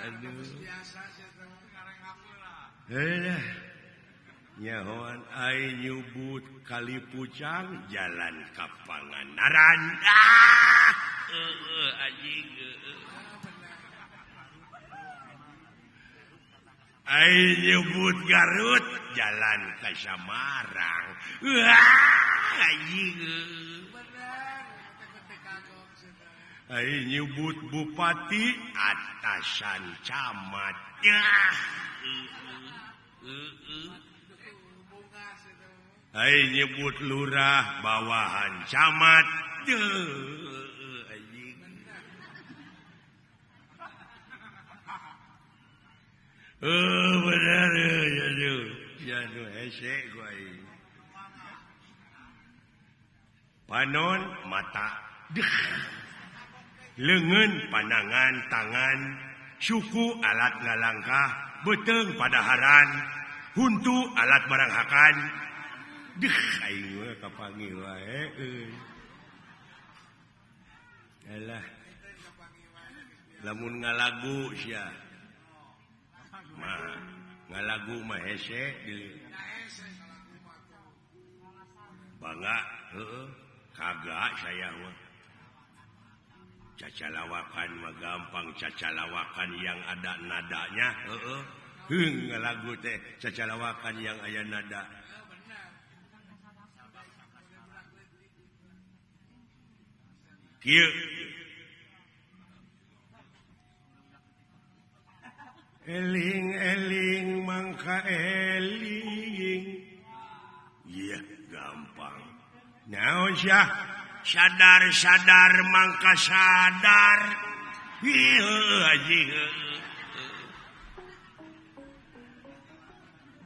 Aduh. Eh, nyahoan ai nyubut kali pucang jalan ka Pangandaran. Ah, heueuh anjing. Ai nyebut Garut jalan ka Samarang. Wah, anjing. Ai nyebut bupati atasan camat. Yah. Ai nyebut lurah bawahan camat. Anjing. Bener ya nu hese gua aing. Panon mata, leungeun panangan tangan, suku alat ngalangkah, beuteung padaharan, huntu alat baranghakan. Deh aing mah kapanggih wae euy. Alah. Lamun ngalagu sia. Mah ngalagu mah hese deui. Bangga heueuh kagak saya mah. Cacalawakan mah gampang, cacalawakan yang ada nadanya heueuh. Heung ngalagu teh cacalawakan yang aya nada. Kieu eling-eling mangka eling. Iya gampang. Naon sia? Sadar-sadar mangka sadar. Ieu anjing.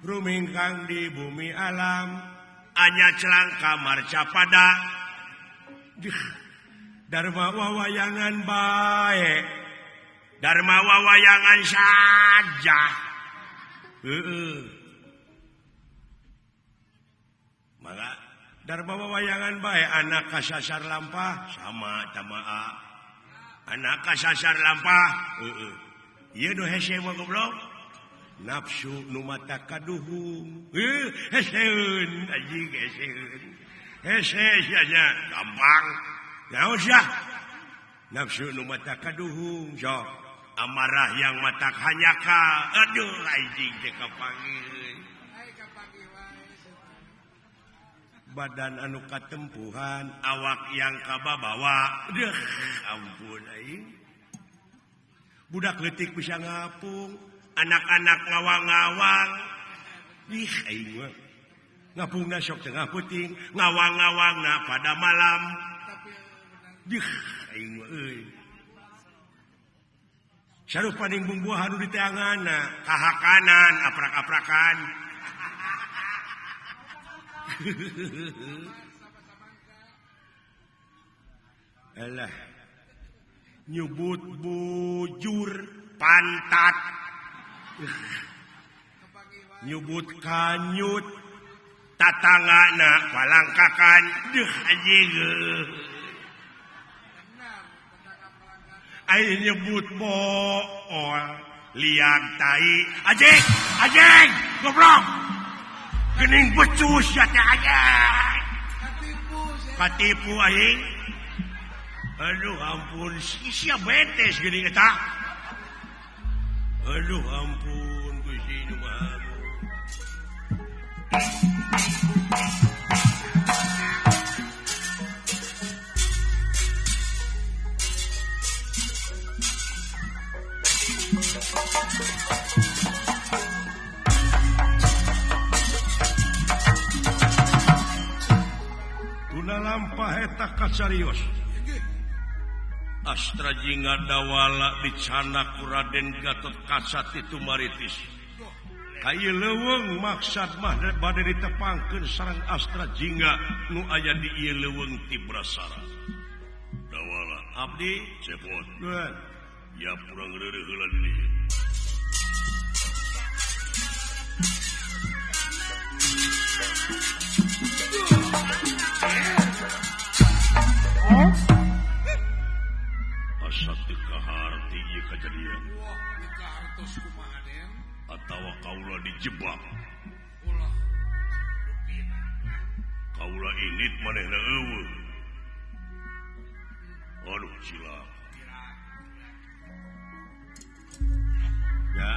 Rumingkang di bumi alam, anya celang kamar capada. Dharma wawayangan bae. Dharma wawayangan saja. Heeh. Maka Dharma wawayangan bae anak kasasar lampah sama tamaa. Anak kasasar lampah, heeh. Ieu nu hese mah goblok. Nafsu nu mata kaduhung. Heuh, heseun anjing heseun. Hese sia nya gampang. Naon sia? Nafsu nu mata kaduhung sok. Amarah yang mata hanyaka. Aduh anjing teh kapanggih. Badan anu katempuhan, awak yang kababawa. Deuh, ampun aing. Budak leutik bisa ngapung, anak-anak ngawang-ngawang. Ih aing mah. Ngapungna sok tengah peuting, ngawang-ngawangna pada malam. Deuh aing mah euy. Sarupaning bumbuahan nu diteanganna, kahakanan, aprak-aprakan. Alah. Nyebut bujur pantat. Nyebut kanyut tatanggana palangkakan. Deuh anjing. Aing nyebut bool liang tai. Anjing, anjing, goblok. Gening becus ya teh anjing. Katipu aing. Aduh ampun, sia betes geuning eta. Aduh ampun Gusti nu Maha. Tuna lampah eta kasarios. Astra Jingga Dawala dicanak ku Raden Gatot Kaca ti Tumaritis. Ka ieu leuweung maksad mah bade ditepangkeun sareng Astra Jingga nu aya di ieu leuweung Tibrasara. Dawala abdi cepot. Ya purang reureuh heula di dieu. teu kaharti ieu kajadian. Wah, teu kahartos kumaha Den? Atawa kaula dijebak. Ulah. Lupina. Kaula indit manehna eueuh. Aduh cilaka. Ya.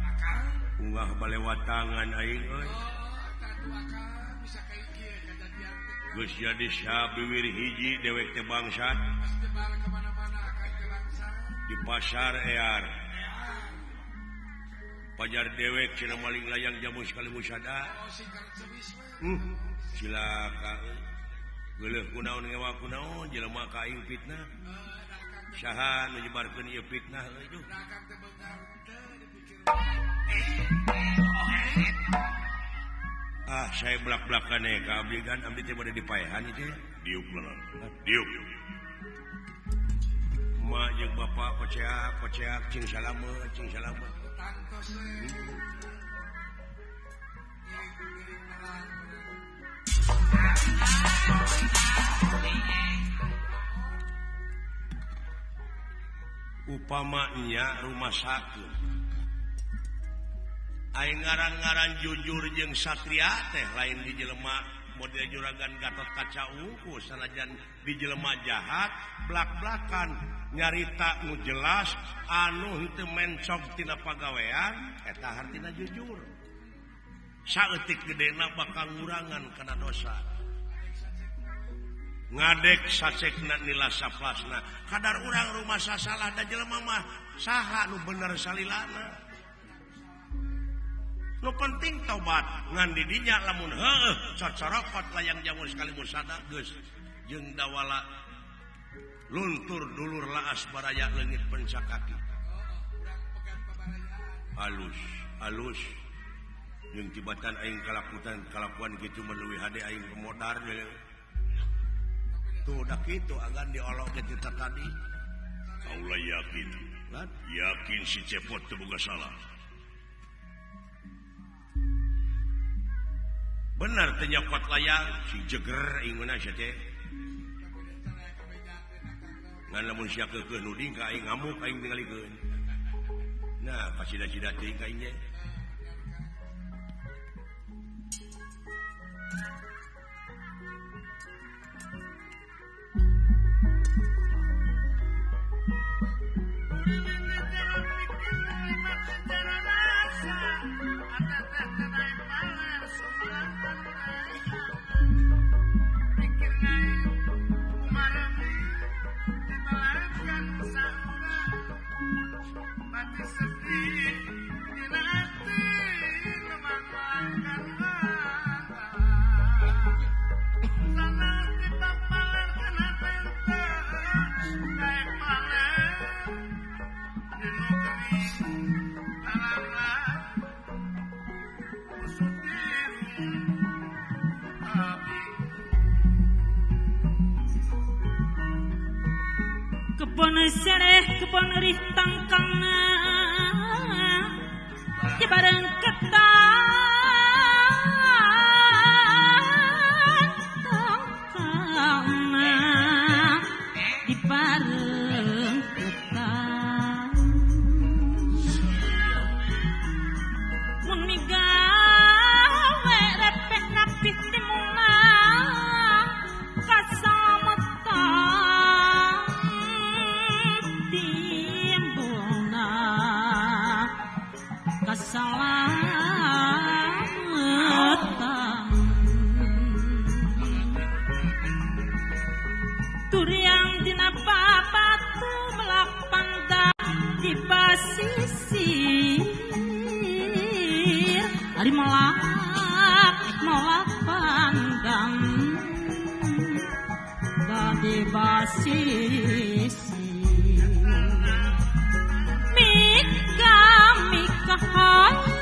Akang ungah balewatangan aing euy. Oh, tatu akang bisa kaya kieu kajadian teh. Geus jadi sabiwir hiji dewek teh bangsat. Pas jebar ka mana-mana akang teh bangsat. Di pasar ear. Pajar dewek cenah maling layang jamu sekali musada. Oh, singkat sebis we. Cilaka euy. Geuleuh kunaon ngewa kunaon jelema ka aing fitnah. Saha nu nyebarkeun ieu fitnah euy duh. Akang teh beunghar teu dipikir. Ah, saya belak-belakan ya ka abdi kan abdi teh bade dipaehan ieu teh. Diuk lah. Diuk. Ma jeung bapak koceak-koceak cing salamet, cing salamet. Tangtos we. Upamanya rumah sakit aing ngaran-ngaran jujur jeung satria teh lain di jelema model juragan Gatot Kaca unggul sanajan di jelema jahat blak-blakan nyarita nu jelas anu henteu mencog tina pagawean eta hartina jujur saeutik gedena bakal ngurangan kana dosa ngadek sacekna nila saplasna kadar urang rumah sasalah da jelema mah saha nu bener salilana nu penting taubat ngan di dinya lamun heueuh cocorokot layang jamur sekali musada geus jeung dawala luntur dulur laas baraya leungit pencakaki alus alus jeung tibatan aing kalakutan kalakuan kitu mah leuwih hade aing kemodar tuh dah kitu agan diolok ke cerita tadi. Kaula yakin, yakin si Cepot teu boga salah. Bener teu nyokot layang si jeger inguna sia teh. Ngan lamun sia keukeuh nuding ka aing ngamuk aing tingalikeun. Nah, pasida-sida teuing ka aing ge. Kebon sereh kebon rih tangkangna di bareng ketan tangkangna di bareng ketan mun migawe repeh rapih timuna kasametan kasalamatan turiang dina papatu melak pangga di pasisir ari melak melak panggang da di basisir mika mika hayang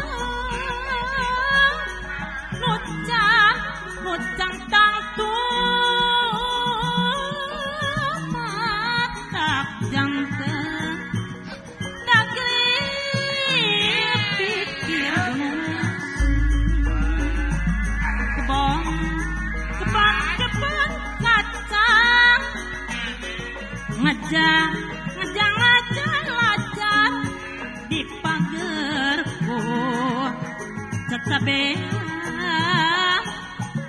nucang tangtu matak jantan dagri pikir kebon kebon kebon kacang ngejang ngejang. cabeang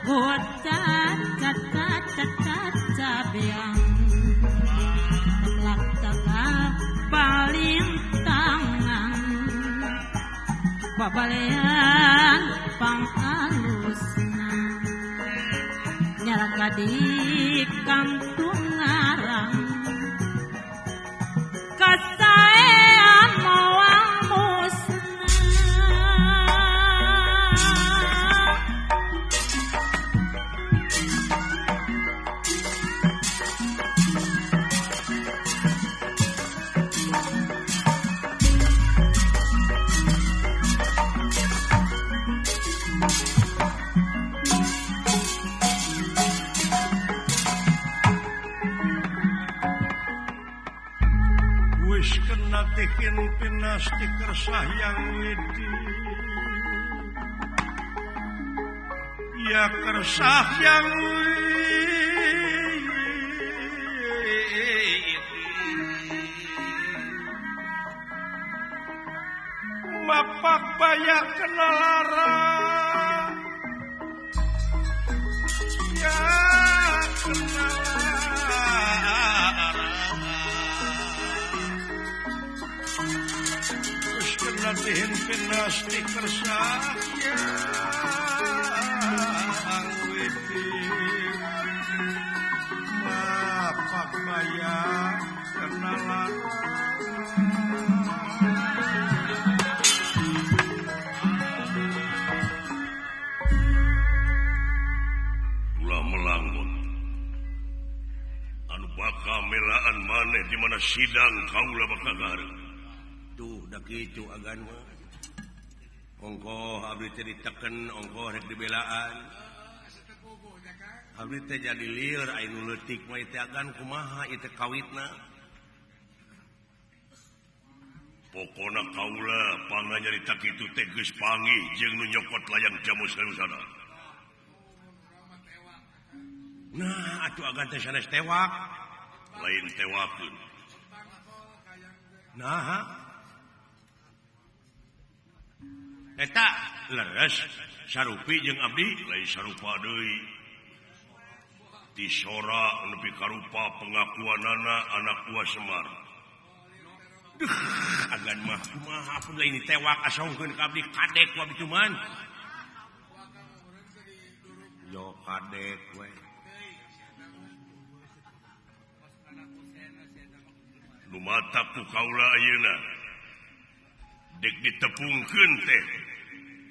Bocah caca caca cabeang Temlak tengah paling tangan Babalean pangalusna Nyalaga di kantung ngarang Kasaean moal musna. Tikin pinasti kersah yang widi ya kersah yang widi mapak banyak kenalara ya kenalara Latihin pinasti kersah yang widi mapak maya kenalan Ulah melanggut anu bakal melaan maneh di mana sidang kaula bakal gareng. Tuh dah kitu agan mah. Ongkoh abdi teh diteken, ongkoh rek dibelaan. Abdi teh jadi lieur aya nu leutik mah teh agan kumaha ieu teh kawitna. Pokona kaula pangna nyarita kitu teh geus panggih jeung nu nyokot layang jamus sana. Nah, atuh agan teh sanes tewak. Lain tewakeun. Nah, eta leres sarupi jeung abdi lain sarupa deui. Ti sora nepi ka rupa pengakuanana anak buah Semar. Duh, agan mah kumaha pun lain ditewak asongkeun ka abdi kadek ku abdi cuman. Yo kadek we. Nu matak ku kaula ayeuna dek ditepungkeun teh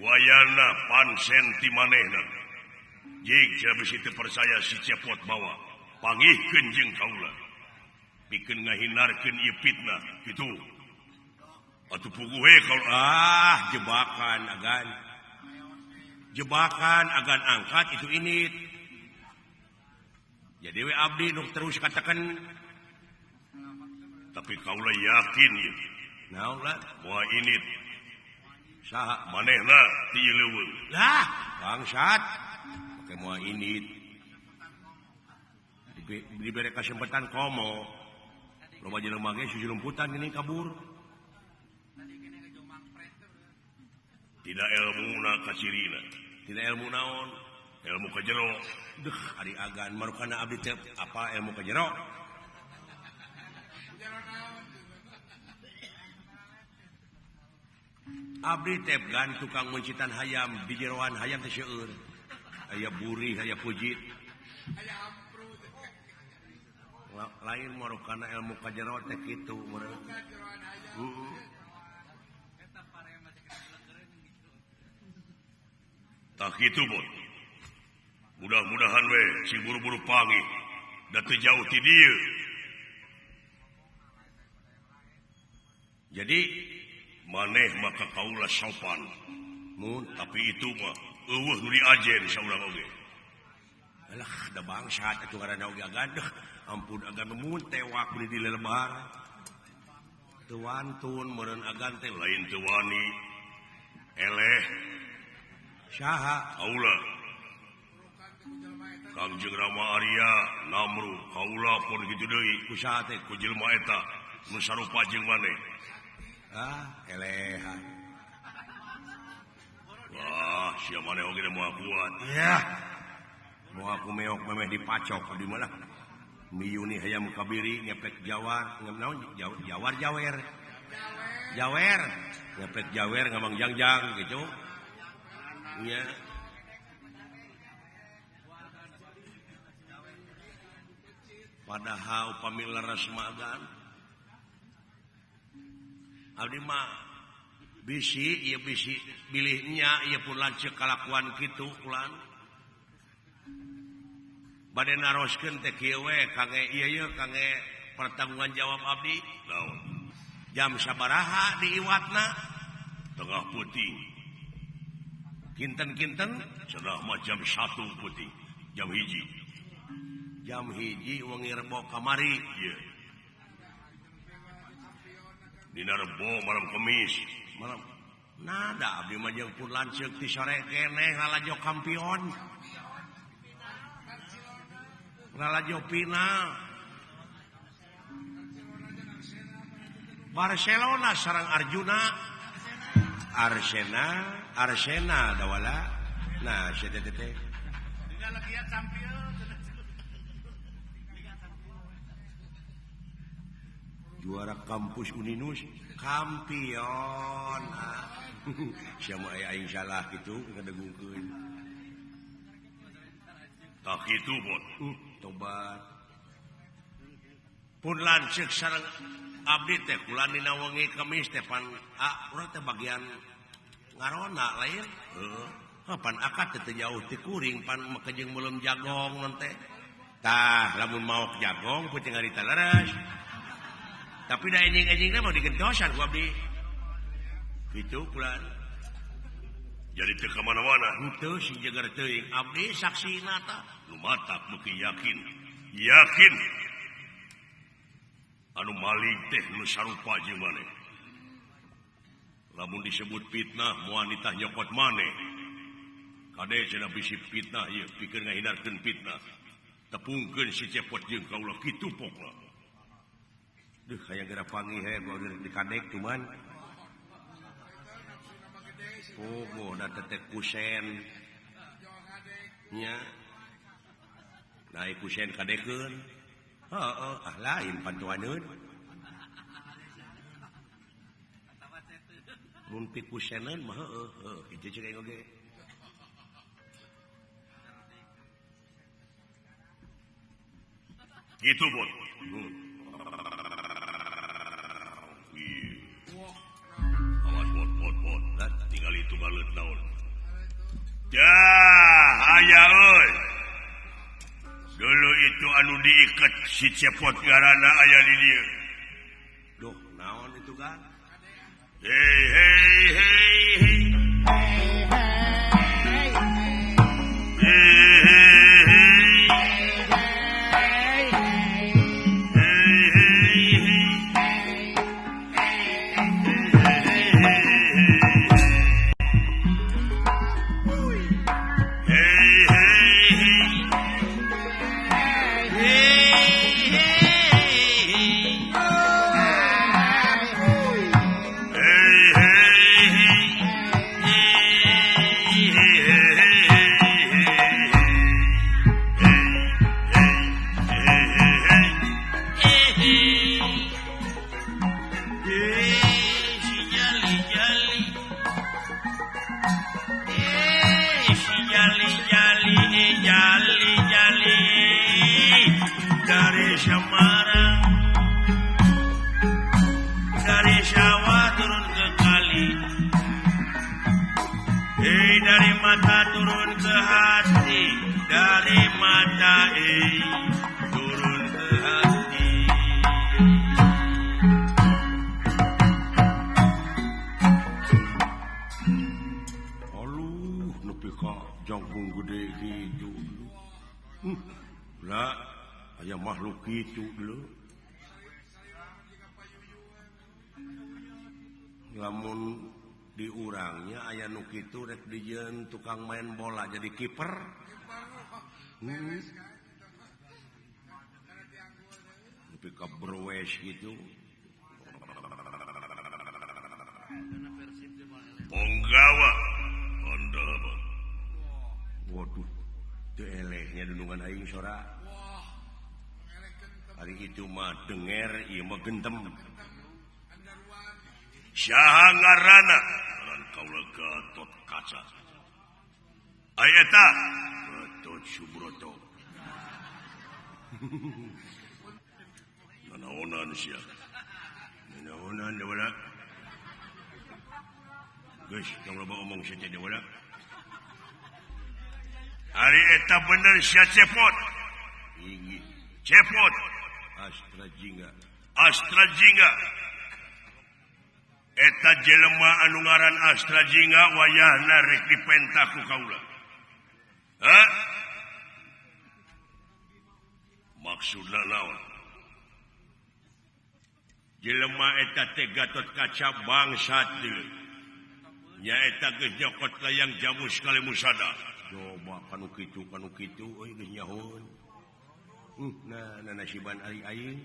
wayana pansen ti manehna. Jig cenah bisi teu percaya si Cepot bawa pangihkeun jeung kaula pikeun ngahindarkeun ieu fitnah kitu. Atuh puguh kaula ah jebakan agan. Jebakan agan angkat itu ini. Jadi we abdi nu terus katakan tapi kaula yakin ieu. Naon lah moal init. Saha manehna ti ieu leuweung. Lah, bangsat. Pake moal init. Dibere kesempatan komo. Loba jelema ge susulumputan ini kabur. Tidak ilmuna kacirina. Tidak ilmu naon? Ilmu ka jero. Duh, ari agan marukana abdi teh apa ilmu ka jero? Abdi teh gan tukang mencitan hayam di jeroan hayam teh seueur. Aya burih, aya pujit. Lain marukana ilmu ka jero teh kitu meureun. Heeh. Tah kitu bot. Mudah-mudahan we si buru-buru panggih da teu jauh ti dieu. Jadi maneh maka kaula sopan. Mun tapi itu mah eueuh nu diajen saurang oge. Alah da bangsat atuh ngaranna oge agan. Ampun agan mun tewak beli di lelebar. Teu wantun meureun agan teh lain teu wani. Eleh saha kaula. Kangjeng Rama Arya Namru kaula pun kitu deui ku saha teh ku jelema eta nu sarupa jeung maneh. Ah, elehan. Wah, sia maneh oge moal kuat. Ya. Moal ku meok memeh dipacok di mana? Miyuni hayam kabiri ngepek jawar, naon jawar jawer. Jawer, ngepek jawer ngamang jangjang gitu. Nya. Padahal upami leres magan. Abdi mah bisi ieu bisi bilihnya ieu pun lanceuk kalakuan kitu ulan. Bade naroskeun teh kieu we kangge ieu ieu kangge pertanggungan jawab abdi. Naon? Jam sabaraha diiwatna? Tengah peuting. Kinten-kinten cenah mah jam 1 peuting, jam 1. Jam 1 wengi Rebo kamari. Ieu. Dina Rebo malam Kemis. Malam nada abdi mah jeung pun lanceuk ti sore keneh lalajo kampion. Lalajo final. Barcelona sareng Arjuna. Arsena, Arsena dawala. Nah, sia teh teh. Juara kampus Uninus kampion. Sia mah aya aing salah kitu ngadegungkeun. Tah kitu bot. Tobat. Pun lanceuk sareng abdi teh kula dina wengi Kemis teh pan urang teh bagian ngarona lain. Heeh. Pan akad teh teu jauh ti kuring pan make jeung meuleum jagong non teh. Tah lamun maok jagong peuting harita leres. Tapi da enjing-enjingna mah digentosan ku abdi. Kitu kula. Jadi teu ka mana-mana. Henteu sing jeger teuing abdi saksina tah. Nu matak beuki yakin. Yakin. Anu maling teh nu sarupa jeung maneh. Lamun disebut fitnah moal nitah nyokot maneh. Kade cenah bisi fitnah ieu pikeun ngahindarkeun fitnah. Tepungkeun si Cepot jeung kaula kitu pokna. Duh hayang geura panggih he gua dikadek cuman. Oh, da teteh kusen. Nya. Naik kusen kadekeun. Heeh, ah lain pantuaneun. Mun pikuseneun mah heueuh, heuh kitu ceuk aing oge. Gitu bot. Awas bot bot bot. Tinggal itu baleut naon. Dah, aya euy. Dulu itu anu diiket si Cepot ngaranna aya di dieu. Duh, naon itu kan? Hey hey hey hey. Hey hey hey. Hey hey hey. Hey hey hey. Dari mata turun ke hati, dari mata turun ke hati. Aduh, nepi ka jangkung gede gitu. Lah, aya makhluk gitu dulu. Lamun di urangnya aya nu kitu rek dijieun tukang main bola jadi kiper. Nepi ka browes gitu. Ponggawa Teu elehnya dunungan aing sora. Hari itu mah denger ieu mah gentem. Saha ngaranna? Ngaran kaula Gatot Kaca. Ai eta Gatot Subroto. Nanaonan sia. Nanaonan dewa. Geus tong loba omong sia teh dewa. Ari eta bener sia cepot. Ingi cepot. Astra Jingga. Astra Jingga. Eta jelema anu ngaran Astra Jingga wayahna rek dipenta ku kaula. Hah? Maksudna naon? Jelema eta teh Gatot Kaca bangsat deui. Nya eta geus nyokot layang jamus kali musada. Coba kanu kitu euy geus nyahoeun. Nah nasiban ari aing.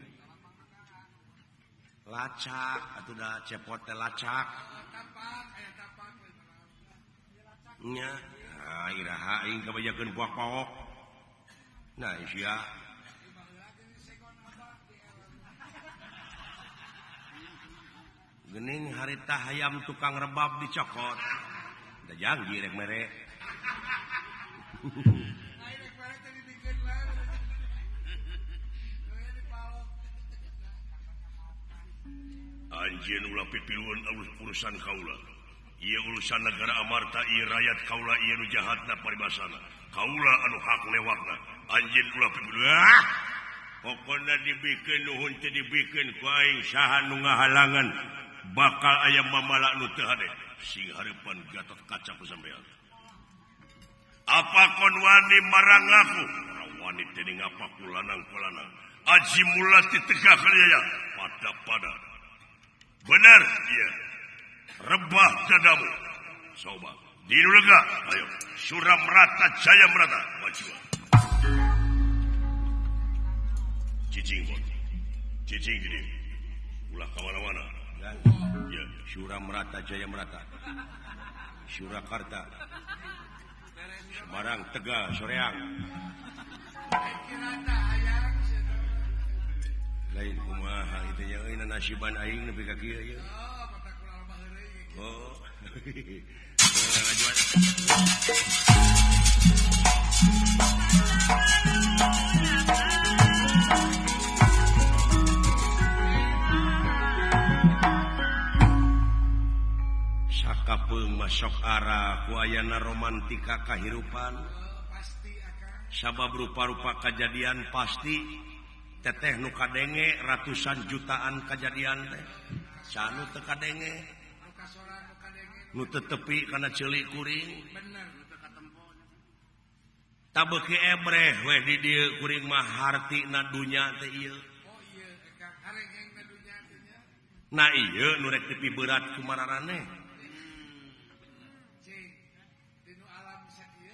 Lacak atuh da cepot teh lacak. Nya, ah iraha aing kabajakeun buah paok. Nah sia. Gening harita hayam tukang rebab dicokot. Da janji rek mere. Anjeun ulah pipiluan urusan kaula. Ieu urusan negara Amarta, ieu rakyat kaula, ieu nu jahatna paribasana. Kaula anu hak lewatna. Anjeun ulah pipiluan. Pokona dibikeun nuhun teu dibikeun ku aing saha nu ngahalangan bakal aya mamala nu teu hade. Sing hareupan Gatot Kaca ku sampean. Apa kon wani marang aku? Ora wani dening apa ku lanang ku lanang. Aji mula ditegak ya pada-pada. Benar, iya. Rebah dadamu. Coba. Di lega. Ayo. Suram rata, jaya merata. Maju. Cicing, bon. Cicing di ulah kemana-mana. Ya. Suram rata, jaya merata. Surakarta. Semarang, Tegal, Soreang. Lain kumaha itu nya euy nasiban aing nepi ka kieu ieu. Oh. Sakapeung masok arah ku ayana romantika kahirupan. Sabab rupa-rupa kajadian pasti teteh nu kadenge ratusan jutaan kajadian teh sanu teu kadenge nu teu tepi kana ceuli kuring tabeuki ebreh we di dieu kuring mah hartina dunya teh ieu. Nah ieu nu rek dipiberat ku mararaneh.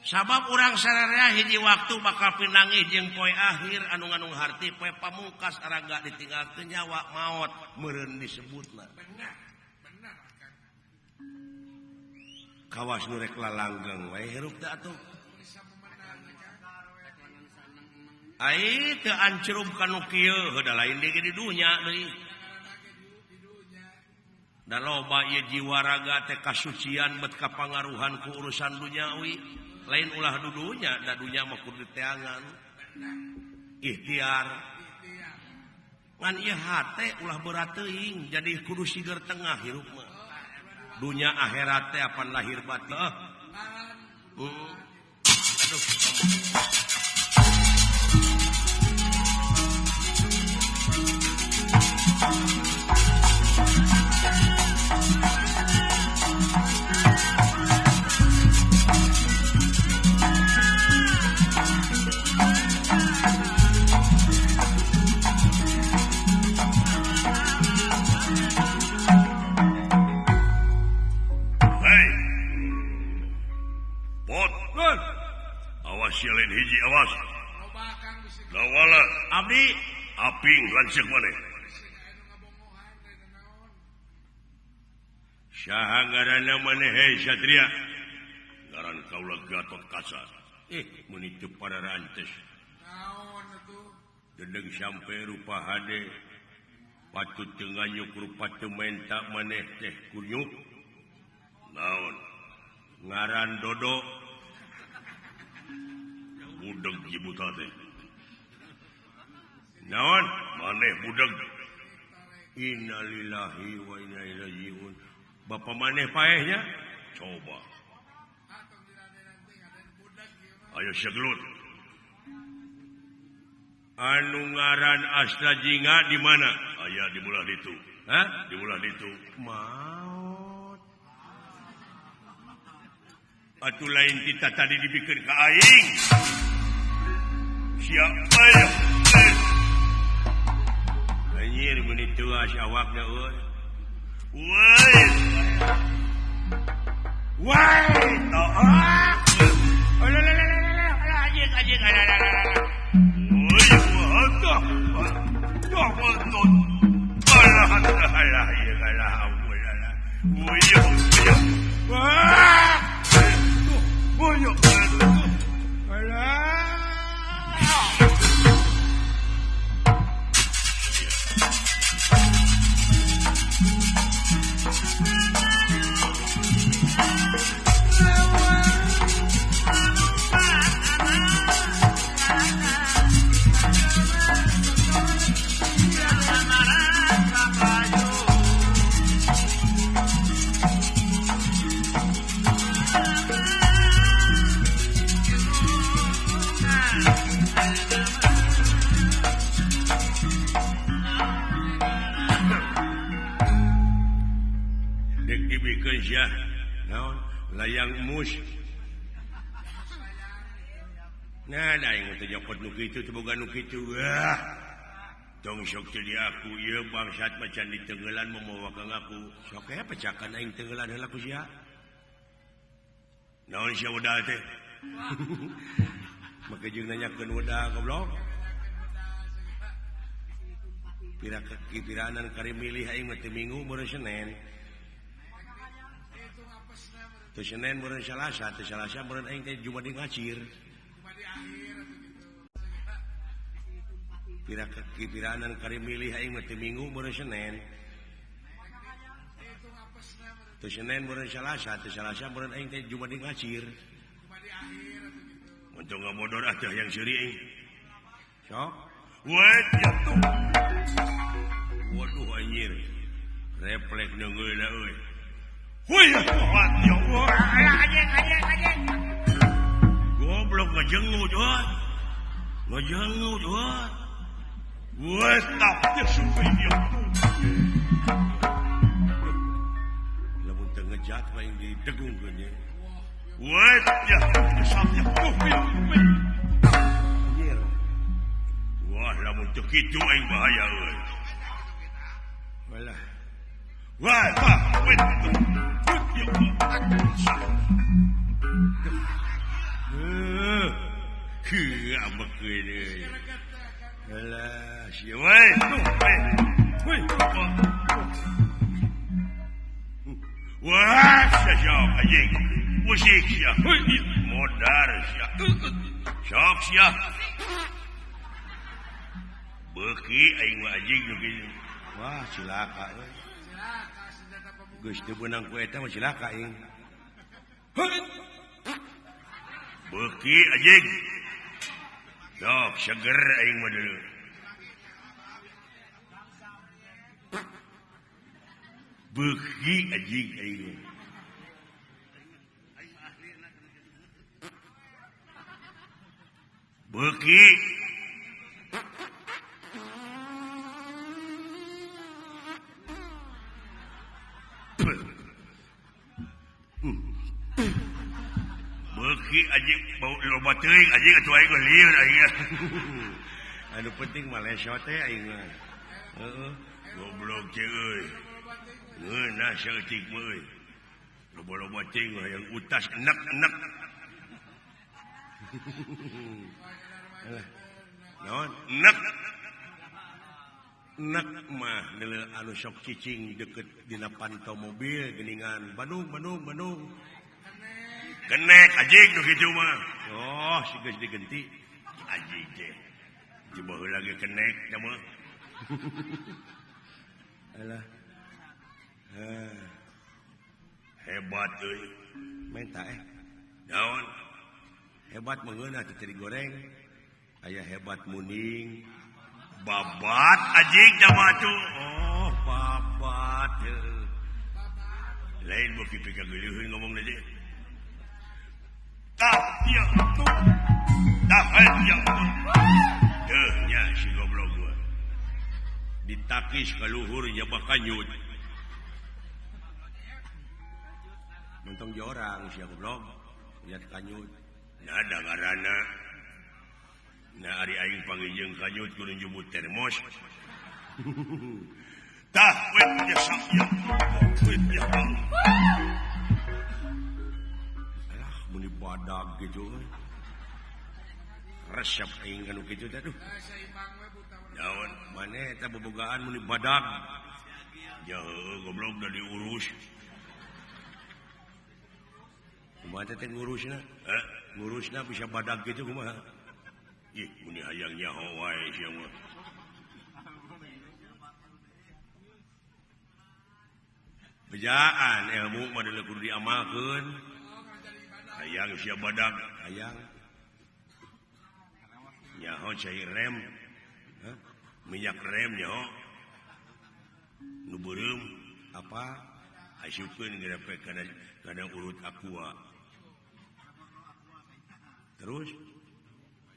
Sabab urang sararea hiji waktu bakal pinangih jeung poe akhir anu nganung harti poe pamungkas araga ditinggalkeun nyawa maot meureun disebutna. Benar, benar. Kawas nu rek lalanggeng we hirup teh atuh. Ai teu ancrub ka nu kieu heuda lain deui di dunya deui. Da loba ieu jiwa raga teh kasucian bet kapangaruhan ku urusan dunyawi. Lain ulah dudunya, da dunya mah kudu diteangan. Ikhtiar. Ngan ieu hate ulah berat teuing, jadi kudu siger tengah hirup mah. Dunya akhirat teh apan lahir batin. Aduh. Lain hiji awas. Lawala abdi aping lanceuk maneh. Saha ngaranna maneh hei Satria? Ngaran kaula Gatot Kaca. Meuni teu pararantes. Naon atuh? Dedeg sampe rupa hade. Patut teu nganyuk rupa teu menta maneh teh kunyuk. Naon? Ngaran Dodo. Budeg ieu buta teh. Naon? Maneh budeg. Innalillahi wa inna ilaihi rajiun. Bapa maneh paehnya? Coba. Ayo segelut. Anu ngaran Astra Jingga di mana? Aya di belah ditu. Hah? Di belah ditu. Maot. Atuh lain kita tadi dibikeun ka aing. Siapa ya? Anjir meuni teu si awakna euy. Woi. Woi, toh. Anjing anjing alah. Woi, wah, alah alah alah ampun alah. Woi, wah. Woi, alah. Ya, naon layang mus. Nah, da aing teh nyokot nu kitu teu boga nu kitu. Wah. Tong sok teu di aku ieu bangsat macan ditenggelan momowa ka ngaku. Sok aya pecakan aing tenggelan heula ku sia. Naon sia wedal teh? Make jeung nanyakeun wedal goblok. Pira kipiranan kari milih aing mah teu minggu meureun Senen. Teu Senen meureun Salasa, teu Salasa meureun aing teh Jumat ngacir. Pira kipiranan kari milih aing mah teu minggu meureun Senen. Teu Senen meureun Salasa, teu Salasa meureun aing teh Jumat ngacir. Untung ngabodor ah teh yang seuri aing. Sok. Weh jatuh. Waduh anjir. Refleks neungeuna euy. Wih, ya Allah. Anjing, anjing, anjing. Goblok ngajengut, euy. Ngajengut, euy. Wes tap sampai dia. Lamun teu ngejat lain didegungkeun ye. Wes ya sampai anjir. Wah, lamun teu kitu aing bahaya euy. Walah. Wah, wah, weh. Wah, sok anjing. Musik sia. Modar sia. Sok sia. Beuki aing mah anjing nu kieu. Wah, cilaka euy. Geus teu beunang ku eta mah cilaka aing. Beuki anjing. Sok seger aing mah dulu. Beuki anjing aing. Beuki. Beuki anjing bau loba teuing anjing atuh aing lieur aing. Anu penting mah lesot teh aing mah. Heeh, goblok teh euy. Ngeunah saeutik mah euy. Loba-loba teuing hayang utas enek-enek. Alah. Naon? Enek. Enek mah neuleuh anu sok cicing deket dina pantau mobil geuningan Bandung Bandung Bandung. Kenek anjing nu kitu mah. Oh, si geus digenti. Anjing teh. Coba lagi kenek teh mah. Alah. Hebat euy. Menta Naon? Hebat mengeunah teh digoreng. Aya hebat muning. Babat anjing teh mah tuh. Oh, babat. Lain beuki pikageuleuheun ngomong deui. Tah ieu tuh. Tah ieu tuh. Deuh nya si goblok gua. Ditakis ka luhur nya bakanyut. Mentong jorang sia goblok, lihat kanyut. Nah da ngaranna. Nah ari aing panggil kanyut kudu njubut termos. Tah wet ya sak ya. Wet ya. Alah muni badag gitu euy. Resep aing kanu kitu teh aduh. Naon maneh eta bobogaan muni badag. Ya goblok da diurus. Kumaha teh ngurusna? Ngurusna bisa badag gitu kumaha? Ih, muni hayang nyaho wae sia mah. Bejaan ilmu mah deuleu kudu diamalkeun. Hayang sia badag, hayang. Nyaho cai rem. Hah? Minyak rem nyaho. Nu beureum apa? Asupkeun grepe kana urut aqua. Terus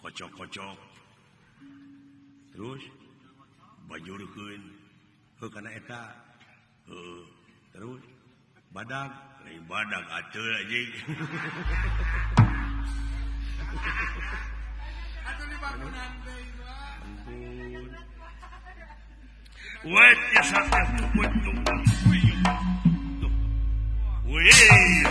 kocok-kocok. Terus bajurkeun heuh kana eta. Heuh, terus badag, lain badag atuh anjing. Atuh di bangunan deui mah. Ampun. Wet ya sakit wet tuh. Wih, hei,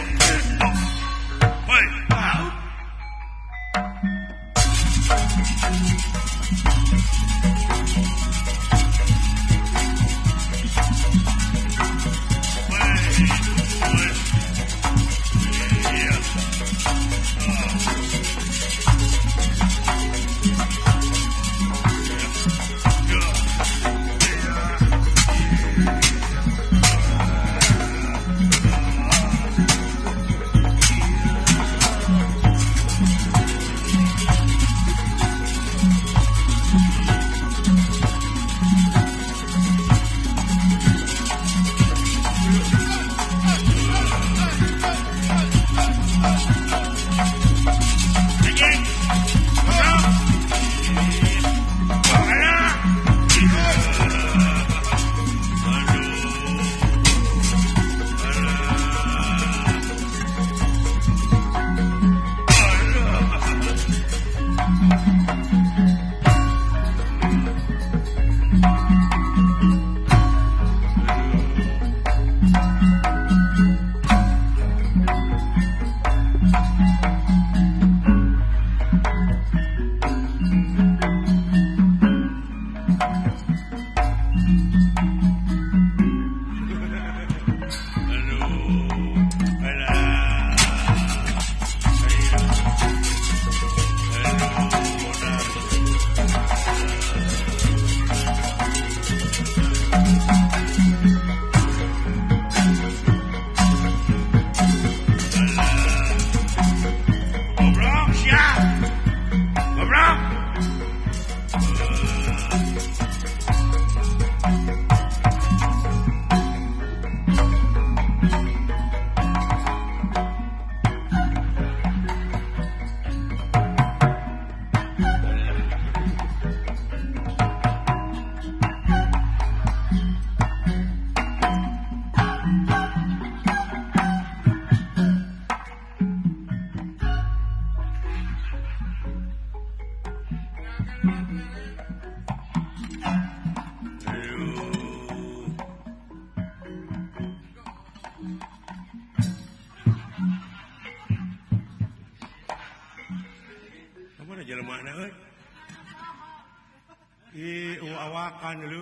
awakan lu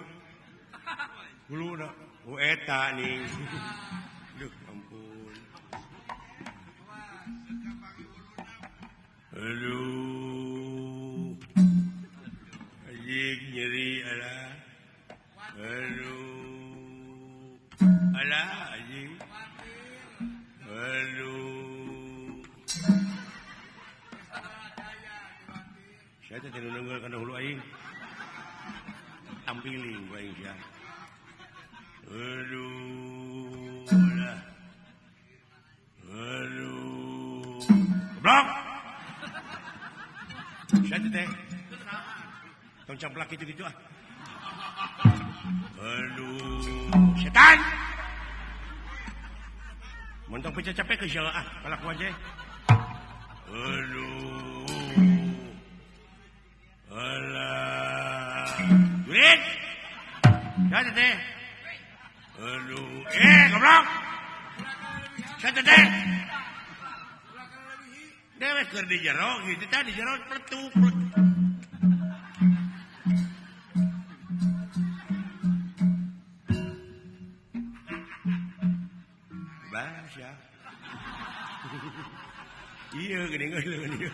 hulu na eta nih. Duh ampun. Aduh. Anjing nyeri alah. Aduh. Alah anjing. Aduh. Saya teh nunggu kana hulu aing. Tampiling ku aing sia. Aduh. Alah. Aduh. Goblok. Saya teh. Tong camplak gitu-gitu ah. Aduh, setan. Montong pecah capek ke sia ah, kalakuan teh. Aduh. Alah. Duit. Saya teh. Aduh, goblok. Saya teh. Dewek keur di jero gitu tah di jero pletuk. Bahasa. Iya geuning euy ieu.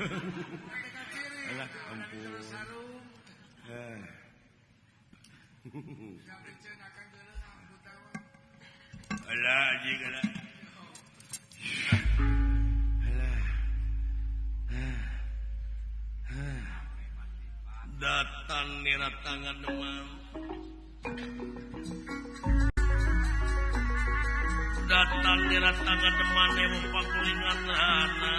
Alah ampun. Alah anjing alah. Alah. Datang niratangan demam. Datang niratangan demam ewu pakulingan hana.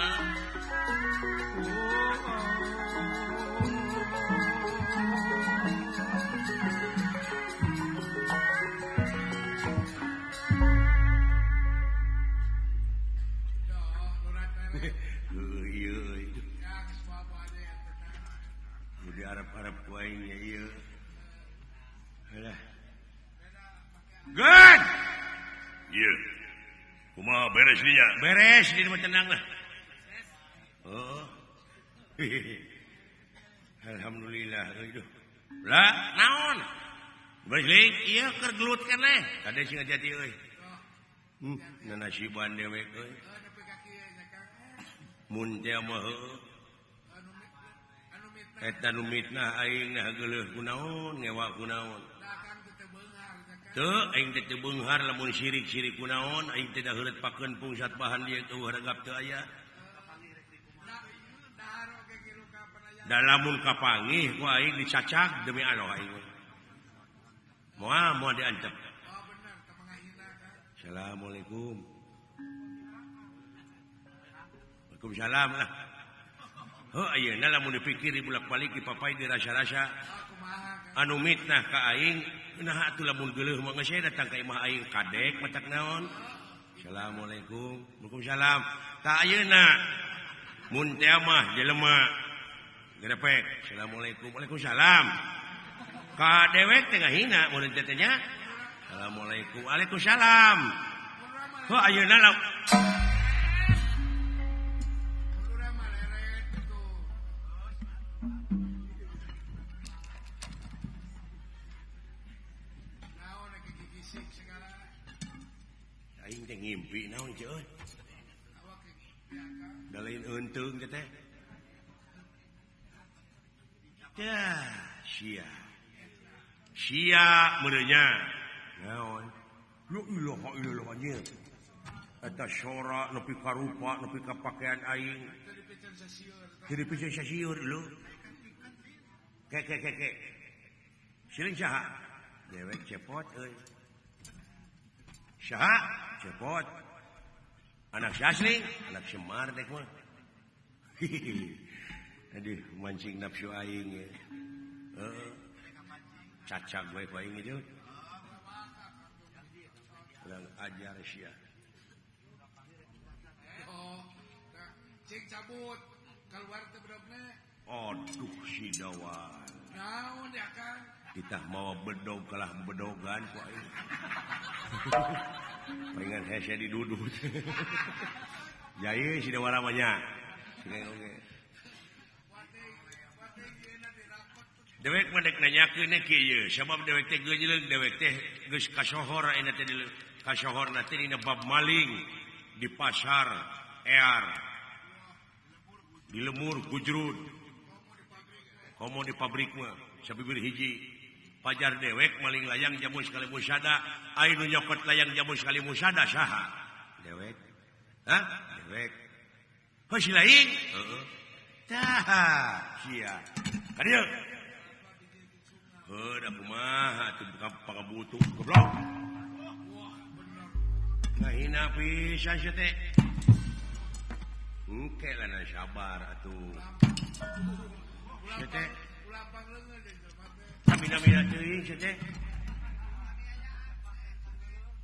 Di Arab-Arab kuaingnya ieu. Alah. Good. Ieu. Kumaha beres dinya? Beres di mah tenang lah. Oh. Alhamdulillah aduh. Lah, naon? Beres ling, ieu keur gelut keneh. Kade sing hati-hati euy. Nanasiban dewek euy. Mun teh mah heueuh. Eta nu mitnah aing nah geuleuh kunaon ngewa kunaon. Teu aing teh teu beunghar lamun sirik-sirik kunaon aing teh da heureut pakeun pungsat bahan dieu teu regap teu aya. Da lamun kapanggih ku aing dicacag demi Allah aing. Moal moal diantep. Assalamualaikum. Waalaikumsalam lah. Heuh ayeuna lamun dipikir dibulak-balik dipapai dirasa-rasa anu mitnah ka aing nah atuh lamun geuleuh mah geus datang ka imah aing kadek matak naon. Assalamualaikum. Waalaikumsalam. Tah ayeuna mun teh mah jelema gerepek. Assalamualaikum. Waalaikumsalam. Ka dewek teh ngahina mun teh nya. Assalamualaikum. Waalaikumsalam. Heuh ayeuna aing teh ngimpi naon ceu euy. Da lain eunteung teh teh. Tah, sia. Sia meureunnya. Naon? La ilaha illallah anjir. Eta sora nepi ka rupa nepi ka pakaian aing. Jadi piceun sasieur lu. Ke ke ke ke. Siling saha? Dewek cepot euy. Saha? Cepot. Anak si anak Semar dek mah. Aduh, mancing nafsu aing ya. Heeh. Cacag bae ku aing itu. Kurang ajar sia. Oh, cing cabut keluar teh bedogna. Aduh si dawan. Naon ya Kang? Kita mau bedog kalah bedogan ku aing. Palingan hese didudut. Jaya si dawara mah nya. Dewek mah dek nanyakeun kieu, sabab dewek teh geujeuleuh dewek teh geus kasohor ayeuna teh kasohorna teh dina bab maling di pasar ear. Di lemur gujrud. Komo di pabrik mah sabibir hiji. Pajar dewek maling layang jamu sekali musada. Ai nu nyokot layang jamu sekali musada saha? Dewek. Hah? Dewek. Heuh si lain? Heeh. Tah, sia. Ka dieu. Heuh da kumaha atuh pangabutuh goblok. Ngahina pisan sia teh. Engke lah sabar atuh. Sia teh. Mina-mina teuing sia teh.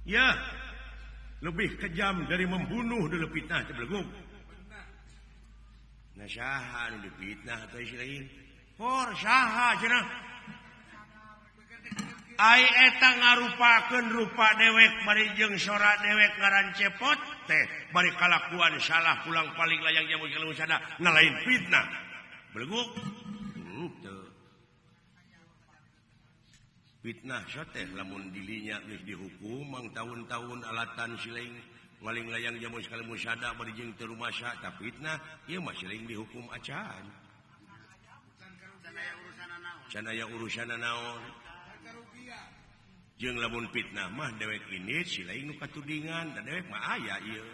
Ya, lebih kejam dari membunuh dulu fitnah teh belegug. Nah saha nu dipitnah atuh si lain? Hor saha cenah? Ai eta ngarupakeun rupa dewek bari jeung sora dewek ngaran cepot teh bari kalakuan salah pulang paling layang jamu sekali musada na lain fitnah. Belegug. Teu. Fitnah teh lamun dilinya geus dihukum mang tahun-tahun alatan si lain maling layang jamu sekali musada bari jeung teu rumasa ta fitnah ieu mah si lain dihukum acan. Can aya urusanna naon. Jeung lamun fitnah mah dewek ini si lain nu katudingan da dewek mah aya ieu.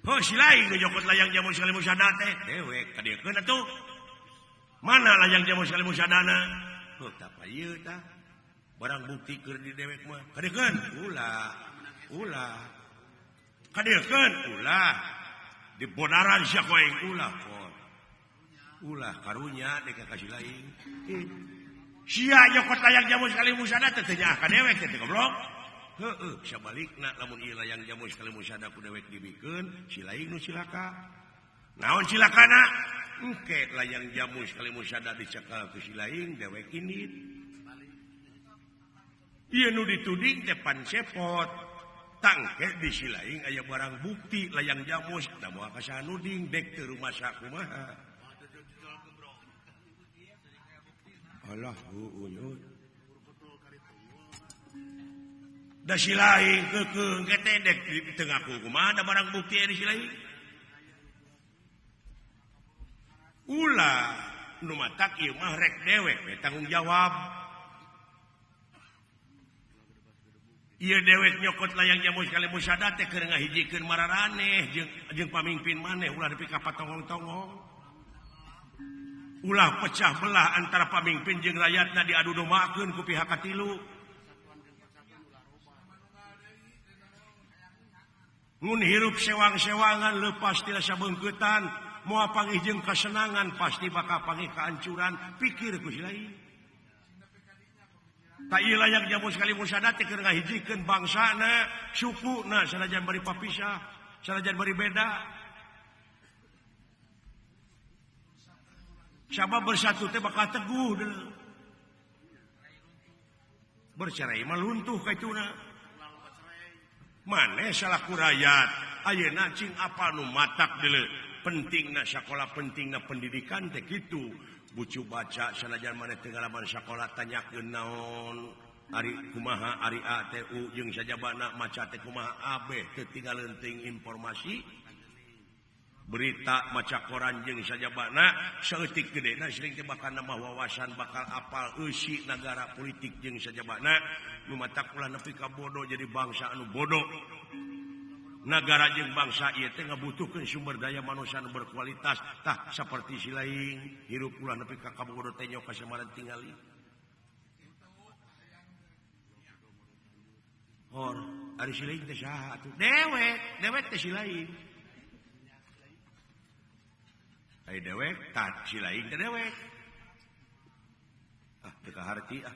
Heuh si lain nu nyokot layang jamu sekali musada teh dewek kadiekeun atuh. Mana layang jamu sekali musadana? Heuh tah pa ieu tah. Barang bukti keur di dewek mah kadiekeun ulah. Ulah. Kadiekeun ulah. Dibodaran sia ku aing ulah por. Ulah karunya dek ka si lain. Sia nyokot layang jamu sekali musada teh teu nyaah ka dewek teh goblok. Heueuh sabalikna lamun ieu layang jamu sekali musada ku dewek dibikeun si lain nu cilaka. Naon cilakana? Engke layang jamu sekali musada dicekal ku si lain dewek indit. Ieu nu dituding teh pan cepot. Tangke di si lain aya barang bukti layang jamu da moal ka saha nuding dek teu rumasa kumaha. Alah heueuh. Da si lain keukeuh engke teh dek teu ngaku kumaha da barang bukti di si lain. Ulah nu matak ieu mah rek dewek we tanggung jawab. Ieu dewek nyokot layang jamu sekali musada teh keur ngahijikeun mararaneh jeung pamimpin maneh ulah nepi ka patongong-tongong. Ulah pecah belah antara pamimpin jeung rakyatna diadu dombakeun ku pihak katilu. Mun hirup sewang-sewangan leupas tina sabeungkeutan, moal panggih jeung kasenangan pasti bakal panggih kehancuran, pikir ku si lain. Tak ieu layang jamu sekali musada teh keur ngahijikeun bangsana, sukuna sanajan bari papisah, sanajan bari beda. Sabab bersatu teh bakal teguh deuleu. Bercerai mah luntuh kaituna. Maneh salaku rakyat, ayeuna cing apa nu matak deuleu. Pentingna sakola, pentingna pendidikan teh kitu. Bucu baca sanajan maneh teu ngalaman sakola tanyakeun naon ari kumaha ari A T U jeung sajabana maca teh kumaha A B teu tinggal teuing informasi. Berita maca koran jeung sajabana saeutik gedena sering teh bakal nambah wawasan bakal apal eusi nagara politik jeung sajabana nu matak ulah nepi ka bodoh jadi bangsa anu bodoh. Nagara jeung bangsa ieu teh ngabutuhkeun sumber daya manusia anu berkualitas tah saperti si lain hirup ulah nepi ka kabodoh teh nyok kasamaran tingali. Hor ari si lain teh saha atuh? Dewek, dewek teh si lain. Ai dewek, tah si lain teh dewek. Ah, teu kaharti ah.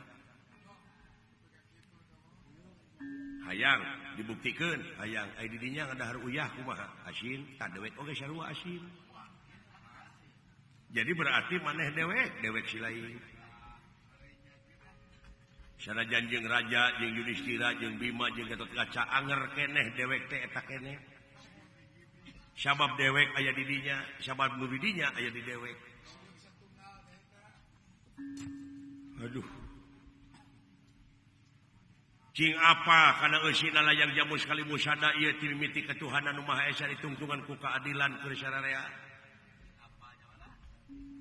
Hayang dibuktikeun, hayang ai di dinya ngadahar uyah kumaha? Asin, tah dewek oge sarua asin. Jadi berarti maneh dewek, dewek si lain. Sanajan jeung raja, jeung Yudhistira, jeung Bima, jeung Gatotkaca anger keneh dewek teh eta keneh. Sabab dewek aya di dinya, sabab nu di dinya aya di dewek. Aduh. Cing apa kana eusina layang jamu sekali musada ieu ti mimiti ketuhanan nu Maha Esa ditungtungan ku keadilan keur sararea.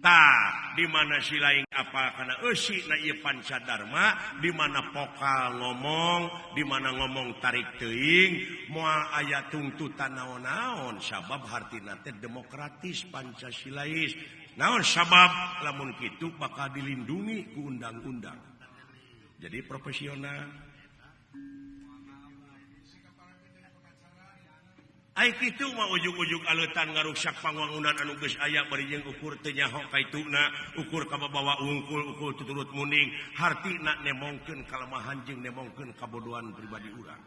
Tah di mana si lain apa kana eusi na ieu Pancadarma, di mana pokal ngomong, di mana ngomong tarik teuing, moal aya tungtutan naon-naon sabab hartina teh demokratis Pancasilais. Naon sabab lamun kitu bakal dilindungi ku undang-undang. Jadi profesional. Ai kitu mah ujug-ujug aleutan ngaruksak pangwangunan anu geus aya bari jeung ukur teu nyaho kaituna, ukur kababawa wungkul, ukur tuturut muning, hartina nemongkeun kalemahan jeung nemongkeun kabodohan pribadi urang.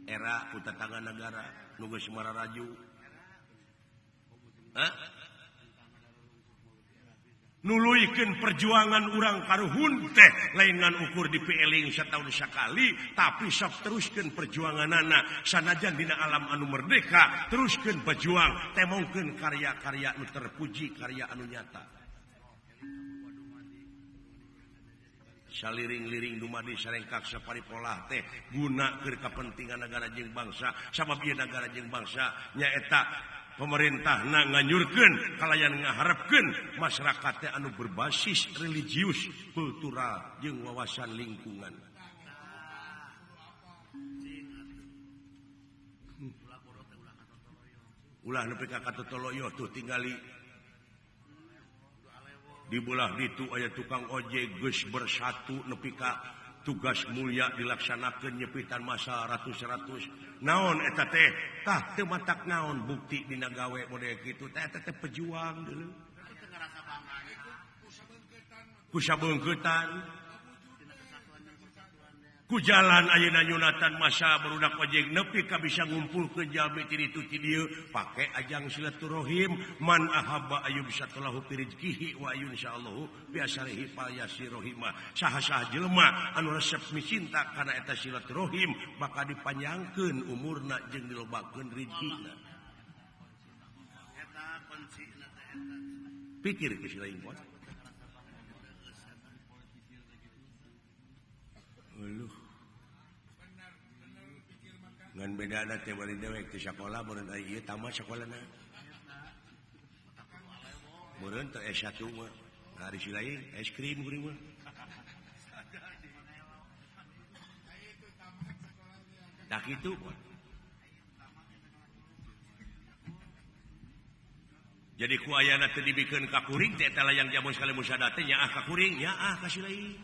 Era ku tetangga negara nu geus mararaju. Hah? Nuluykeun perjuangan urang karuhun teh lain ngan ukur dipieling sataun sakali tapi sok teruskeun perjuanganana sanajan dina alam anu merdeka teruskeun berjuang temongkeun karya-karya anu terpuji karya anu nyata saliring-liring dumadi sarengkak saparipolah teh guna keur kapentingan negara jeung bangsa sabab ieu negara jeung bangsa nyaeta pemerintah na nganyurkeun kalayan ngaharepkeun masyarakat teh anu berbasis religius, kultural jeung wawasan lingkungan. Ulah nepi ka katotoloyo tuh tingali di belah ditu aya tukang ojek geus bersatu nepi ka tugas mulia dilaksanakeun nyepitan masa ratus-ratus naon eta teh tah teu matak naon bukti dina gawe model kitu teh eta teh pejuang deuleu ku sabeungkeutan ku jalan ayeuna nyunatan masa barudak ojek nepi ka bisa ngumpulkeun jalmi ti ditu ti dieu pake ajang silaturahim man ahabba ayyub satalahu fi rizqihi wa ayun insyaallahu bi asarihi fal yasirohima saha-saha jelema anu resep micinta kana eta silaturahim bakal dipanjangkeun umurna jeung dilobakeun rizkina. Pikir ke si lain bos. Aduh. Ngan bedana teh bari dewek teh sakola meureun aya ieu tamat sakolana. Meureun teh S1 mah. Hari si lain es krim kuring mah. Tah kitu. Jadi ku ayana teh dibikeun ka kuring teh eta layang jamu sekali musada teh nyaah ka kuring, nyaah ka si lain.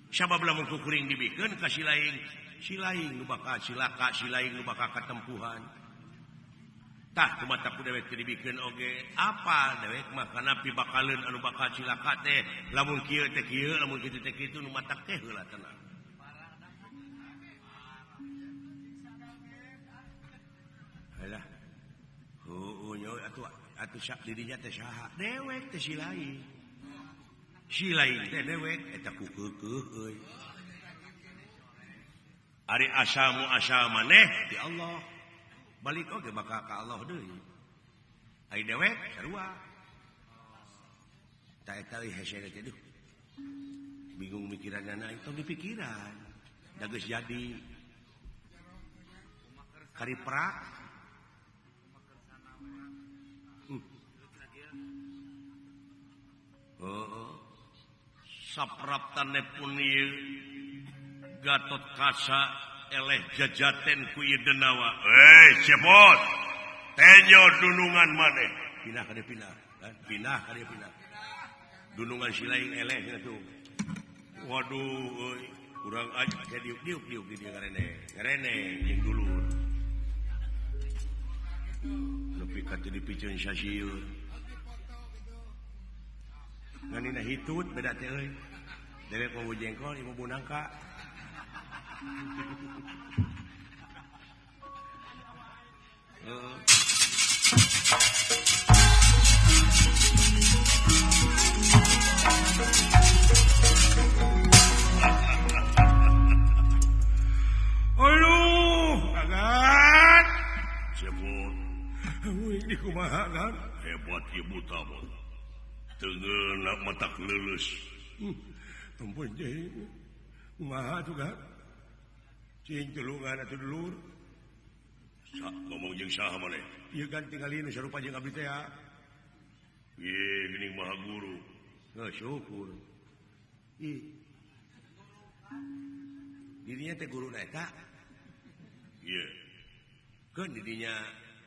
Sabab lamun ku kuring dibikeun ka si lain nu bakal cilaka, si lain nu bakal katempuhan. Tah kumaha ku dewek teh dibikeun oge, apal dewek mah kana pibakaleun anu bakal cilaka teh, lamun kieu teh kieu, lamun kitu teh kitu nu matak teh heula tenang. Halah. Heueuh nya atuh atuh sak dirinya teh saha? Dewek teh si lain. Si lain teh dewek eta ku keukeuh euy. Ari asamu asal maneh di Allah. Balik oge bakal ka Allah deui. Ari dewek sarua. Ta eta euy hese teh duh. Bingung mikiranna itu dipikiran. Da geus jadi. Kariprak. Oh, sapraptane pun ieu Gatot Kaca eleh jajaten ku ieu denawa. Eh, cepot. Tenyo dunungan maneh. Pindah ka dieu pindah. Pindah ka dieu pindah. Dunungan si lain eleh cenah tuh. Waduh euy, urang aja diuk-diuk diuk di dieu ngarene. Ngarene jeung dulur. Nepi ka teu dipiceun sasieun. Nganina hitut beda teh euy. Dewek mau jengkol ieu mau nangka. Aduh, agan. Cepot. Euy, di kumaha kan? Hebat ieu buta mah. Tengeuna matak leuleus. Ampun deui. Kumaha tuh kan? Cing tulungan atuh dulur. Sa ngomong jeung saha maneh? Ieu kan tingalin sarupa jeung abdi teh ya. Ye geuning Maha Guru. Heuh syukur. Ih. Dirinya teh guruna eta. Ieu. Keun dirinya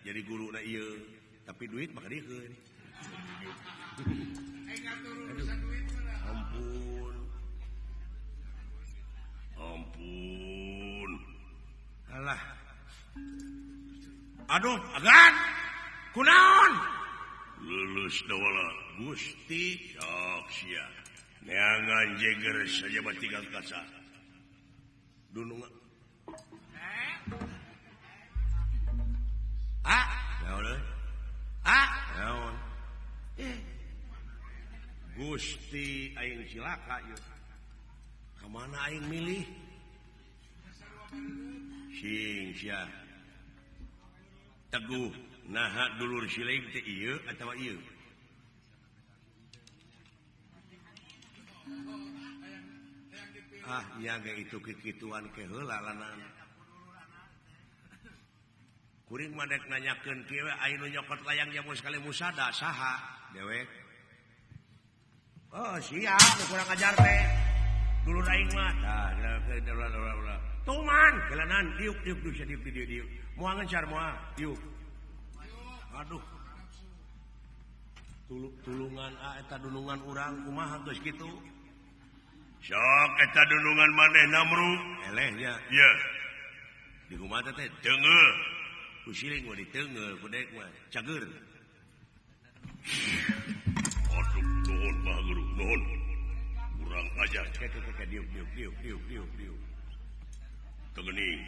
jadi guruna ieu, tapi duit mah kadiekeun. Ampun. Ampun. Alah. Aduh, agan. Kunaon? Lulus dawala Gusti sok sia. Neangan jeger saja tinggal kaca. Dunung. Ah, naon euy? Ah, naon? Gusti aing cilaka ieu. Ka mana aing milih? Sing sia. Teguh naha dulur siling teh ieu atawa ieu? Ah, nya ge itu kikituan ke heula lanan. Kuring mah dek nanyakeun kieu aya nu nyokot layang jamu sekali musada saha dewek. Oh, sia nu kurang ajar teh. Dulur aing mah tah ulah. Tuman kelanan diuk diuk diuk diuk diuk diuk. Moal ngecar moal diuk. Aduh. Tulungan eta dunungan urang kumaha geus kitu. Sok eta dunungan maneh namru. Eleh nya. Ieu. Di kumaha teh Teunggeul. Ku siling mah diteunggeul ku dek mah cager. Aduh, nuhun Maha Guru, nuhun. Kurang ajar. Ke ke diuk diuk diuk diuk diuk diuk. Teu geuning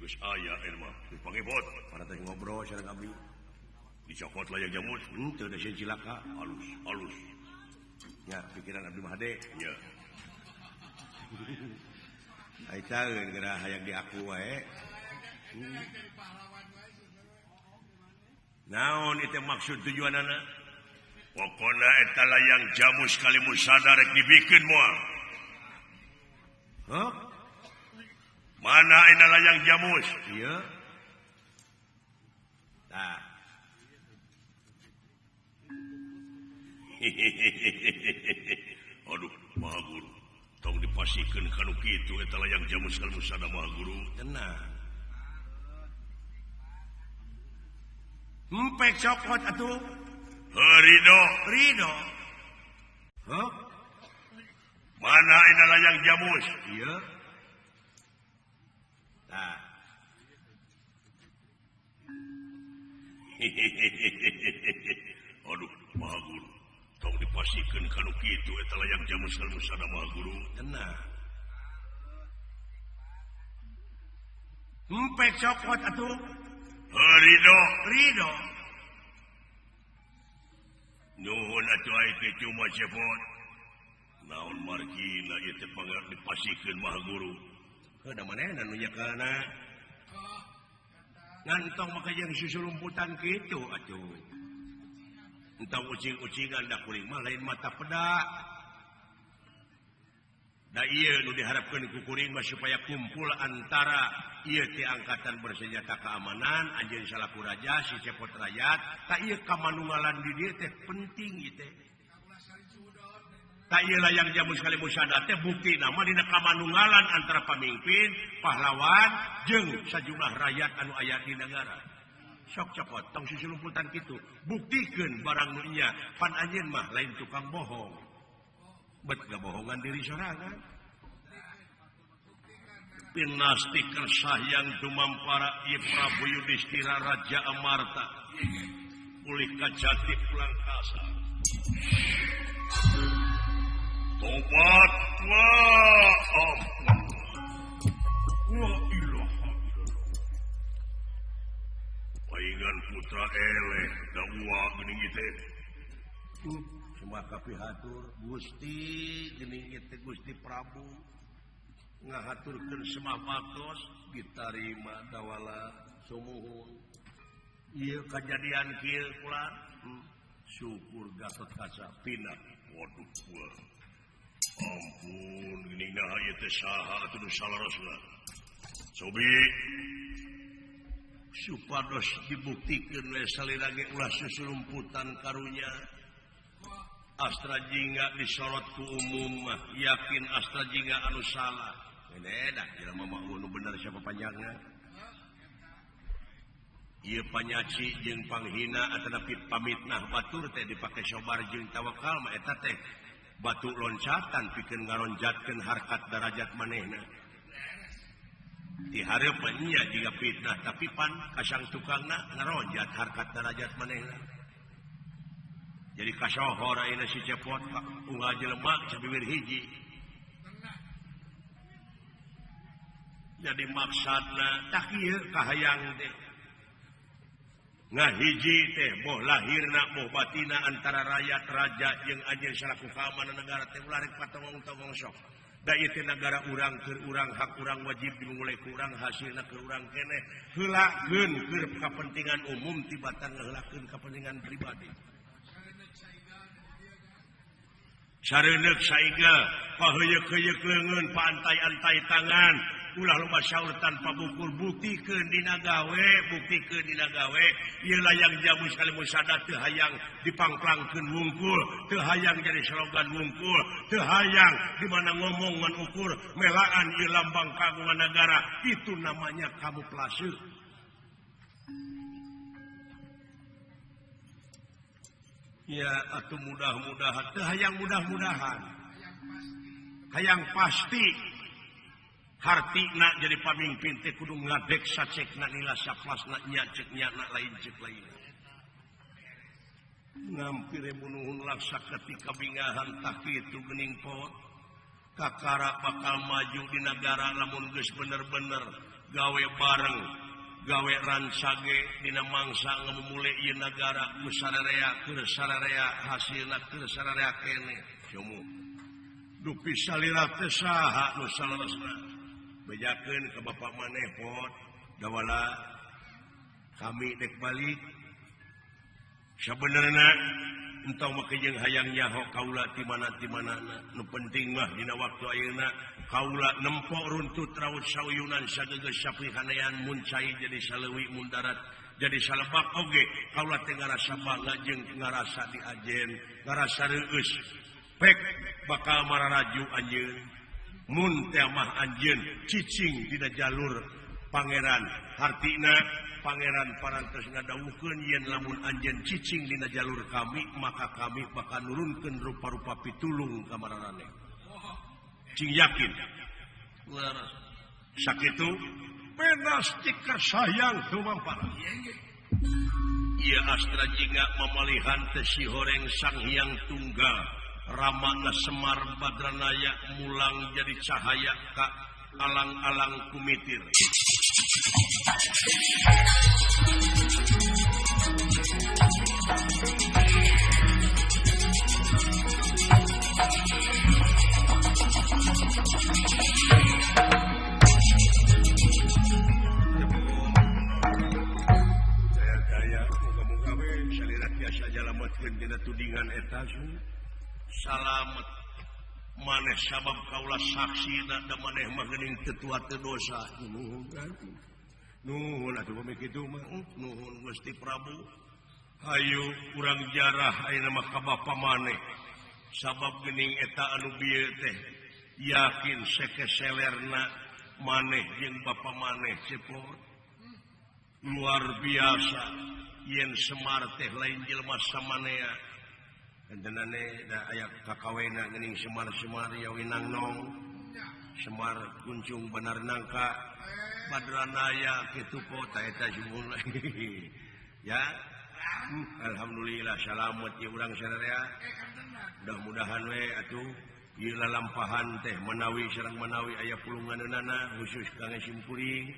geus aya eta mah. Geus pangepot. Para teh ngobrol sareng abdi. Dicokot layang jamus. Teu da sieun cilaka. Halus, halus. Nya pikiran abdi mah hade. Nya. Ai caeun geura hayang diaku wae. Naon itu maksud tujuanana? Pokona eta layang jamus kali musada rek dibikeun moal. Hah? Mana eta layang jamus? Ieu. Tah. Aduh, Maha Guru. Tong dipasikeun kanu kitu eta layang jamus kali musada Maha Guru. Tenang. Empek cokot atuh. Ridho, Ridho. Hah? Mana eta layang jamus? Ieu. Tah. Aduh, Maha Guru. Tong dipasikeun kanu kitu eta layang jamus kali musada Maha Guru. Tenang. Empek cokot atuh. Ridho, Ridho. Nuhun atuh ai kitu mah cepot. Naon margina ieu teh pangar dipasikeun Maha Guru. Heuh da manehna nu nyekelna. Ngantong maka jeung susulumputan kitu atuh. Entong ucing-ucingan da kuring mah lain mata peda. Da ieu nu diharapkeun ku kuring mah supaya kumpul antara ieu teh angkatan bersenjata keamanan anjeun salaku raja si cepot rakyat tak ieu kamanunggalan di dieu teh penting ieu teh. Tak ieu layang jamus kali musada teh bukti nama dina kamanunggalan antara pamimpin, pahlawan jeung sajumlah rakyat anu aya di negara. Sok cokot tong susulumputan kitu buktikeun barang nu nya pan anjeun mah lain tukang bohong. Bet gebohongan diri sorangan. Pinasti kersahyang dumampara ieu Prabu Yudhistira Raja Amarta. Ulih kajati pulang kasa. Tobat wa ampun. La ilaha illallah. Paingan putra eleh da uwa geuning ieu teh. Sembah kapihatur Gusti geuning ieu teh Gusti Prabu ngahaturkeun semah baktos ditarima dawala sumuhun. Ieu kajadian kieu kula syukur Gatot Kaca pindah. Waduh gua. Ampun geuning naha ieu teh saha atuh nu salarosna. Sobi supados dibuktikeun we salira ge ulah susulumputan karunya. Astra Jingga disorot ku umum mah yakin Astra Jingga anu salah. Edah jelema mah nu bener siapa panjangna. Ieu panyaci jeung panghina atanapi pamitnah batur teh dipake sobar jeung tawakal mah eta teh batu loncatan pikeun ngaronjatkeun harkat darajat manehna. Dihareupeun nya jiga fitnah tapi pan kasang tukangna ngaronjat harkat darajat manehna. Jadi kasohor ayeuna si Cepot unggal jelema sabibir hiji. Jadi maksudna tak ieu kahayang teh. Ngahiji teh boh lahirna boh batina antara rakyat raja jeung anjeun salaku keamanan negara teh ulah rek patongong-tongong sok. Da ieu teh nagara urang keur urang hak urang wajib dimulai ku urang hasilna keur urang keneh heulakeun keur kapentingan umum tibatan ngeheulakeun kapentingan pribadi. Sareuneuh saiga paheuyeuk-heuyeuk leungeun paantai-antai tangan ulah loba syaur tanpa bukur buktikeun dina gawe buktikeun dina gawe ieu layang jamu sekali musada teu hayang dipangklangkeun wungkul teu hayang jadi slogan wungkul teu hayang di mana ngomong ngan ukur melaan ieu lambang kagungan negara itu namanya kamuflase. Ya atuh mudah-mudahan teu hayang mudah-mudahan hayang pasti hartina jadi pamimpin teh kudu ngadek sacekna nila saplasna nya cek nya na lain cek lain ngampir bunuhun laksa ketika bingahan tak kitu geuning pot kakara bakal maju di negara lamun geus bener-bener gawe bareng gawe ransage dina mangsa ngamumule ieu nagara ku sararea keur sararea hasilna keur sararea keneh cumuh dupi salira teh saha nu saleresna bejakeun ka bapak maneh pot dawala kami dek balik sabenerna entong mah jeung hayang nyaho kaula ti mana ti manana nu penting mah dina waktu ayeuna kaula nempo runtut raut sauyunan sagegeus sapihanean mun cai jadi saleuwi mun darat jadi salebak oge kaula teh ngarasa bangga jeung ngarasa diajen ngarasa reueus pek bakal mararaju anjeun mun teh mah anjeun cicing dina jalur pangeran hartina pangeran parantos ngadawuhkeun yen lamun anjeun cicing dina jalur kami maka kami bakal nurunkeun rupa-rupa pitulung ka mararaneh. Cing yakin sakitu penas tikar sayang tumampara. Ieu Astra Jingga mamalihan teh si horeng Sang Hyang Tunggal Ramana Semar Badranaya mulang jadi cahaya ka alang-alang kumitir. Daya-daya muga-muga we salira tiasa nyalametkeun dina tudingan eta salamet maneh sabab kaula saksi da maneh mah geuning teu tua teu dosa. Nuhun atuh pami kitu mah nuhun Gusti Prabu. Hayu urang jarah ayeuna mah ka bapa maneh sabab geuning eta anu bieu teh yakin sekeselerna maneh jeung bapa maneh cepot luar biasa yen Semar teh lain jelema samanea. Kantenane da aya kakawena geuning Semar-semar ya winangnong Semar kuncung benar nangka Badranaya kitu po ta eta sumul. Ya alhamdulillah salamet ieu urang sararea. Mudah-mudahan we atuh ieu lalampahan teh manawi sareng manawi aya pulunganeunana khusus kangge simkuring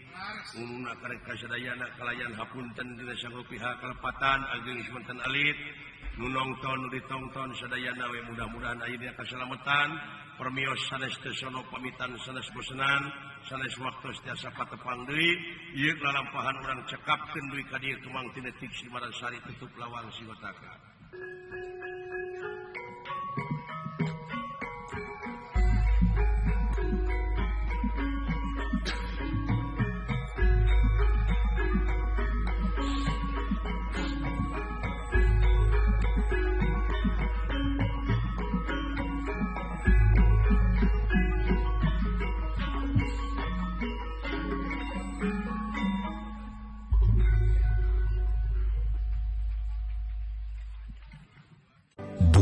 umumna karek kasadayana kalayan hapunten dina sanggup pihak kalepatan ageng semanten alit nu nongton nu ditongton sadayana we mudah-mudahan ayeuna kasalametan permios sanes teu sono pamitan sanes bosenan sanes waktu tiasa patepang deui ieu lalampahan urang cekapkeun deui ka dieu tumang tinetik Simaran Sari tutup lawang Siwataka.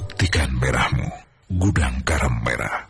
Buktikan merahmu. Gudang Garam Merah.